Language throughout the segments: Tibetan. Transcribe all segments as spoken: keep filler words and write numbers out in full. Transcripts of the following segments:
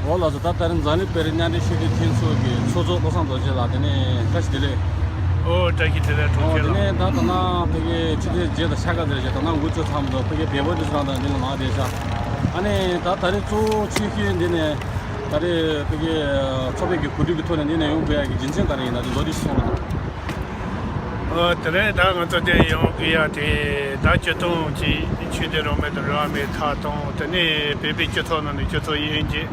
འོ་ལགས་སོ། ད་ད་རིང་འཛམ་གླིང་བོད་རིགས་མཉམ་འབྲེལ་ཤེས་རིག་མཐུན་ཚོགས་ཀྱི་ཚོགས་གཙོ་བློ་བཟང་རྡོ་རྗེ་ལགས། དེ་ནས་བཀྲ་ཤིས་བདེ་ལེགས། ཨོ་བཀྲ་ཤིས་བདེ་ལེགས། ཨོ་དེ་ནས་ད་ད་ནང་ཕ་གི་ཆུ་ཚོད་བརྒྱད་དང་ཕྱེད་ཀ་ཟེར་བཞག་ད་ནང་འགོ་ཚུགས་ཚར་མི་འདུག་ཕ་གི་བལ་པོ་འདི་ཚོ་རང་དང་འདི་ལ་མ་བསྡད་ཤག་ཨ་ནི་ད་ད་རིང་གཙོ་བོ་ཆུ་ཤུལ་འདི་ནས་ད་རེས་ཕ་གི་ཚོགས་པའི་གི་གོ་སྒྲིག་གི་ཐོག་ནས་འདི་ནས་ཡོང་དགོས་ཡ་གི་རྒྱུ་མཚན་ག་རེ་ཡིན་ན་འདི་ལོ་རྒྱུས་གསུངས་རོགས་གནང་། ཨོ་དེ་རིང་ད་ང་ཚོ་འདིར་ཡོང་དགོས་ཡ་དེ་ད་སྤྱི་བཏང་གི་ཆོས་སྡེ་རིས་མེད་དང་རིས་མེད་མཐའ་སྟོངས། དེ་ནས་བོད་པའི་སྤྱི་ཚོགས་ནང་ནས་སྤྱི་ཚོགས་དབྱེ་འབྱེད།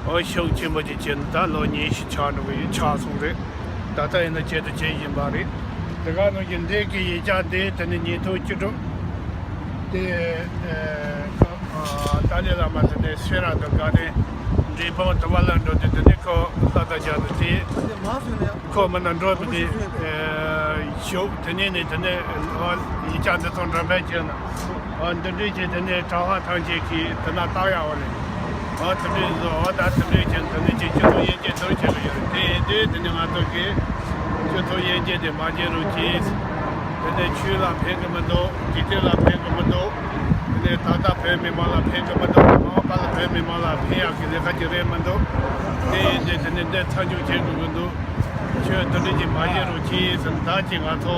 ཨོ་ཤུགས་ཆེན་པོ་ཅིག་བྱས་ནས་ད་ལོ་ཉི་ཤུ་ཆགས་འགྲོ་གི་ཡོད། ཆགས་སོང་རེད། ད་ལྟ་ཡིན་ན་བྱེད་དུ་བྱེད་བཞིན་པ་རེད། དེ་ག་ནང་བཞིན་འདི་གི་ཡིག་ཆ་འདི་དེ་ནས་ཉིས་སྟོང་བཅུ་དྲུག་དེ་ཨ་ཏཱ་ལའི་བླ་མ་དེ་ནས་སེ་ར་དང་དགའ་ལྡན་འབྲས་སྤུངས་དུ་མ་ལ་འགྲོ་དུས་དེ་ནས་ཁོ་ལྷ་དང་རྒྱ་དང་དེ་ཁོ་མི་ན་འགྲོ་དུས་དེ་ཨ་ཞོག་དེ་ནས་ནས་དེ་ནས་ཨ་ཡིག་ཆ་འདི་ཚོ་འགྲེམས་སྤེལ་བྱས་ན། ཨ་འདི་འདྲས་ཀྱི་དེ་ནས་གྲྭ་པ་ཐམས་ཅད་ཀྱིས་དེ་ན་བལྟ་ཡག་པོ་རེད། ཨ་དེ་འདྲས་བཟོ་བ་ད་དེ་འདྲས་ཀྱི་དེ་ནས་ཀྱི་སྤྱི་ཚོགས་དབྱེ་འབྱེད་འདི་བྱེད་ཀྱི་ཡོད་རེད། དེ་ཡིན་དུས་དེ་ནས་ང་ཚོ་གིས་སྤྱི་ཚོགས་དབྱེ་འབྱེད་དེ་མ་བྱེད་རོགས་གྱིས། དེ་ནས་ཆོས་ལ་ཕན་གི་མི་འདུག་འཇིག་རྟེན་ལ་ཕན་གི་མི་འདུག་དེ་ནས་ད་ལྟ་བོད་མི་མང་ལ་ཕན་གི་མི་འདུག་མ་འོངས་པ་ལ་བོད་མི་མང་ལ་ཕན་ཡག་གི་ལས་ཀ་ཅིག་རེད་མི་འདུག་དེ་ཡིན་དུས་དེ་ནས་འདི་མཚམས་འཇོག་བྱེད་དགོས་ཀྱི་འདུག་ཆོས་དེ་འདྲས་ཀྱི་མ་བྱེད་རོགས་གྱིས་ཟེར་ནས་ད་ཅིག་ང་ཚོ་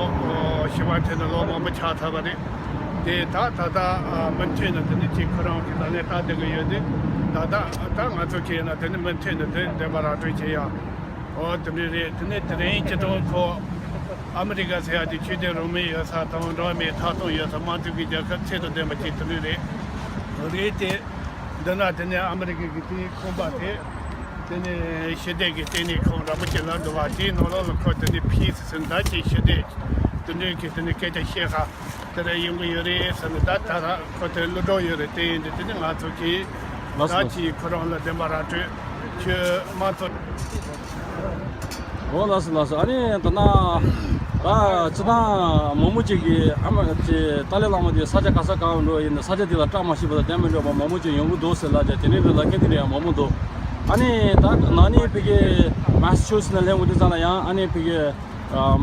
ཞི་བ་འཐེན་ནས་ལོ་མང་པོ་ཆགས་ཚར་བ་རེད། དེ་ད་ད་ལྟ་ཨ་མུ་མཐུད་ནས་དེ་ནི་ཅིག་ཁོ་རང་གི་ལག་ལེན་བསྟར་བསྡད་ཀྱི་ཡོད་དེ། ད་ལྟ་ད་ང་ཚོ་གིས་ན་དེ་ནི་མུ་མཐུད་ནས་དེ་བདེན་པ་ར་སྤྲོད་བྱེད་ཡ། ཨོ་དེ་འདྲ་རེད། དེ་ནི་དེ་རིང་སྤྱི་བཏང་ཁོ་ཨ་མི་རི་ཀ་ཟེར་ཡ་དེ་ཆོས་དད་རིས་མེད་ཡོད་ས་དང་རིས་མེད་མཐའ་སྟོངས་ཡོད་ས་དམངས་གཙོ་གི་རྒྱལ་ཁབ་ཚད་དང་ལྡན་པ་ཅིག་དེ་འདྲ་རེད། རེད་དེ། འདི་ན་དེ་ནི་ཨ་མི་རི་ཀ་གི་དེའི་ཁང་པ་དེ། དེ་ནི་ཞི་བདེ་གི་ལྟེ་གནས་ཁང་འདྲ་པོ་ཅིག་ལ་འདུག་བ། དེའི་ནང་ལོགས་ལ་ཁོ་དེ་ནི་ཕི་སི་ཟེར་ད་ཅིག་ཞི་བདེ་དེ་འདྲའི་གི་དེ་ནི་སྐད་ཆ་བཤད་ཁ་དེ་རེ་ཡོང་གི་ཡོད་རེད་ཟེར་ནས། ད་ད་ར་ཁོ་དེ་ཀླུ་སྒྲུབ་ཡོད་རེད། དེ་ཡིན་དུས་དེ་ནི་ང་ཚོ་གིས་ལགས་སོ། ད་ཅིག་ཁོ་རང་ལ་བདེན་པ་ར་སྤྲོད། ཁྱོད་དམངས་གཙོ། འོ་ལགས་སོ་ལགས་སོ། ཨ་ནི་ད་ན་ད་སྤྱི་བཏང་མང་པོ་ཅིག་གིས་ཨ་མ་ཅིག་ཏཱ་ལའི་བླ་མ་དེ་ས་ཆ་ག་ས་ག་བ་འགྲོ་ཡིན་ན་ས་ཆ་དེ་ལ་བཀྲ་མ་ཤིས་པ་དང་བདེ་མི་འགྲོ་བ་མང་པོ་ཅིག་ཡོང་གི་འདུག་ཟེར་ལབ་ཀྱང་དེ་འདྲའི་རིགས་ལ་སྐད་དེ་འདྲ་ཡང་མང་པོ་འདུག་ཨ་ནི་ད་ན་ནིང་ཕ་གི་མེ་སི་ཆུ་སི་ནས་སླེབས་འོང་དུས་ཙམ་ལ་ཡང་ཨ་ནི་ཕ་གི་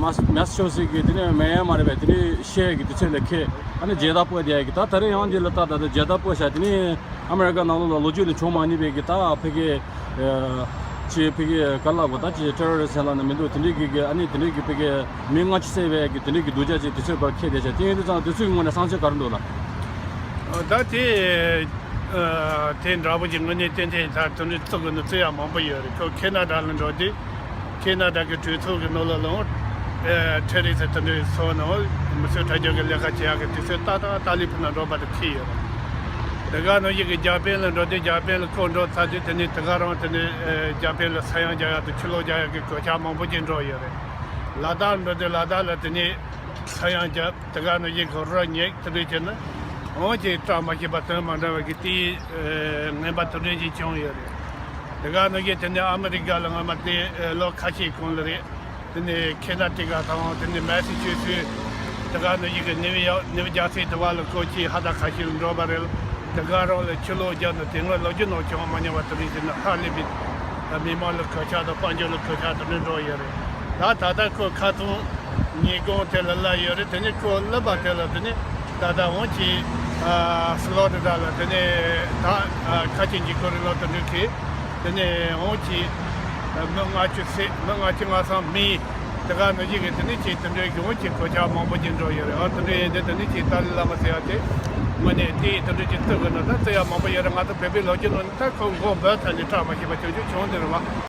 མེ་སི་མེ་སི་ཆུ་སི་གི་དེ་ནས་མེ་ཡར་མ་རེད་པས། དེ་ནས་ཤེལ་གི་དུས་ཚོད་ལ་ཁེལ། ཨ་ནི་མཇལ་དར་སྤོས་བསྡད་ཡ་གི་ད་ད་རེས་ཡང་འདི་ལ་ད་ད་ད་མཇལ་དར་སྤོས་ཤག་དེ་ནས། ཨ་མི་རི་ཀ་ནང་ལོགས་ལ་ལོ་རྒྱུས་ལ་བྱུང་མ་མྱོང་བའི་གི་ད་ཕ་གི་ཨ་ཅི་ཕ་གི་ག་ལ་གོ་ད་ཅི་ཊེ་རོ་རི་སི་ལ་ནི་མི་འདུག་དེ་འདྲའི་གི་གི་ཨ་ནི་དེ་འདྲའི་གི་ཕ་གི་མི་ལྔ་བཅུ་བསད་པའི་གི་དེ་འདྲའི་གི་སྡུག་ཅག་ཅིག་དུས་ཚོད་བར་ཁེལ་བསྡད་ཤག་དེ་ཡིན་དུས་ཙང་དུས་ཚོད་ཀྱི་ངོས་ནས་བསམ་ཚུལ་ག་རེ་འདུག་ལགས། ཨ་ད་དེ་ཨ་དེ་འདྲ་པོ་ཅིག་དངོས་གནས་ཏན་ཏན་ད་དེ་འདྲའི་བཙུགས་གི་འདུག་བཙུགས་ཡ་མང་པོ་ཡོད་རེད། ཁོ་ཁེ་ན་ཌ་ལ་འགྲོ་དུས། ཁེ་ན་ཌ་གི་གྲོས་ཚོགས་ཀྱི་ནང་ལ་ལོངས། ཨེ་ཐེ་རེ་ས་དེ་འདྲའི་སོགས་ནང་མི་གསོད་ཁྲག་སྦྱོར་གྱི་ལས་ཀ་བྱེད་ཡག་གི་དུས་ཚོད་ཏག་ཏག་ཏཱ་ལའི་བླ་མ་འགྲོ་བར་དུ་ཁེལ་ཡོད་རེད། དེ་ག་ནང་བཞིན་གྱི་འཇར་པན་ལ་འགྲོ་དུས་འཇར་པན་ལ་ཁོ་འགྲོ་ཚར་དུས་དེ་ནས་དེ་ག་རང་དེ་ནས་ཨེ་འཇར་པན་ལ་ས་ཡོམ་རྒྱག་ཡག་དང་ཆུ་ལོག་རྒྱག་ཡག་གི་གོད་ཆག་མང་པོ་ཅིག་འགྲོ་ཡོད་རེད། ལ་དྭགས་འགྲོ་དུས་ལ་དྭགས་ལ་དེ་ནས་ས་ཡོམ་རྒྱབ། དེ་ག་ནང་བཞིན་གྱི་རི་ཉིལ་དེ་འདྲ་བྱས་ན་འོང་ཅིག་བཀྲ་མ་ཤིས་པ་དོན་མ་འདྲ་བ་གི་དེའི་ཨེ་ངན་པ་དེ་འདྲ་ཅིག་བྱུང་ཡོད་རེད། དེ་ག་ནང་བཞིན་དེ་ནས་ཨ་མི་རི་ཀ་ལ་སྔོན་མ་དེ་ཨེ་ལོ་ཁ་ཤས་གོང་ལ་རེད། དེ་ནས་ཁེ་ན་ཊི་ཀ་དང་དེ་ནས་མེ་སི་ཆུ་སི། དེ་ག་ནང་བཞིན་གྱི་ནིའུ་ཡོག་ནིའུ་ཇར་སི་དེ་བ་ལ་ཁོ་ཅིག་ཧ་ད་ཁ་ཤས་ལ་འགྲོ་བ་རེད། དེ་ག་རང་ལ་ཆུ་ལོག་རྒྱབ་ནས་དེ་སྔོན་ལོ་རྒྱུས་ནང་བྱུང་མ་མྱོང་བ་དེ་རིགས་ཅིག་ནི་ཧ་ལས་པའི་མི་མང་ལ་གོད་ཆག་དང་དཔལ་འབྱོར་ལ་གོད་ཆག་དེ་འདྲ་འགྲོ་ཡོད་རེད། ད་ད་ལྟ་ཁོ་ཁ་ཚོན་ཉིན་གུང་དེ་ལ་སླེབས་ཡོད་རེད། དེ་ནས་ཁོ་སླེབས་པ་དེ་ལ་དེ་ནས་ད་ལྟ་འོང་ཅིག་ཨ་ཕི་ལོ་རི་ཌ་ལ་དེ་ནས་ད་ཨ་ཁ་ཆེ་འཇིགས་སྐུལ་རིང་ལུགས་དེ་འདྲ་གི་དེ་ནས་འོང་ཅིག་ཨ་མི་ལྔ་བཅུ་བསད། མི་ལྔ་བཅུ་ང་ཚང་མི། དེ་ག་ནང་བཞིན་གྱི་དེ་ནས་ཅིག་དེ་འདྲའི་གི་འོང་ཅིག་གོད་ཆག་མང་པོ་ཅིག་འགྲོ་ཡོད་རེད། ཨ་དེ་འདྲ་ཡིན་དུས་དེ་ནས་ཅིག་ཏཱ་ལའི་བླ་མ་ཟེར་ཡ་དེ་དངོས་གནས་དེ་ཡིས་དེ་འདྲ་ཅིག་བཙུགས་དགོས་ན་ད་བཙུགས་ཡ་མང་པོ་ཡོད་རེད། ང་ཚོ་བོད་པའི་ལོ་རྒྱུས་ནང་ནས་ད་ཁོ་མགོ་འབོལ་ཚར་ནས་བཀྲ་མ་ཤིས་པ་ཅིག་ཅིག་བྱུང་འདི་རེད་བ།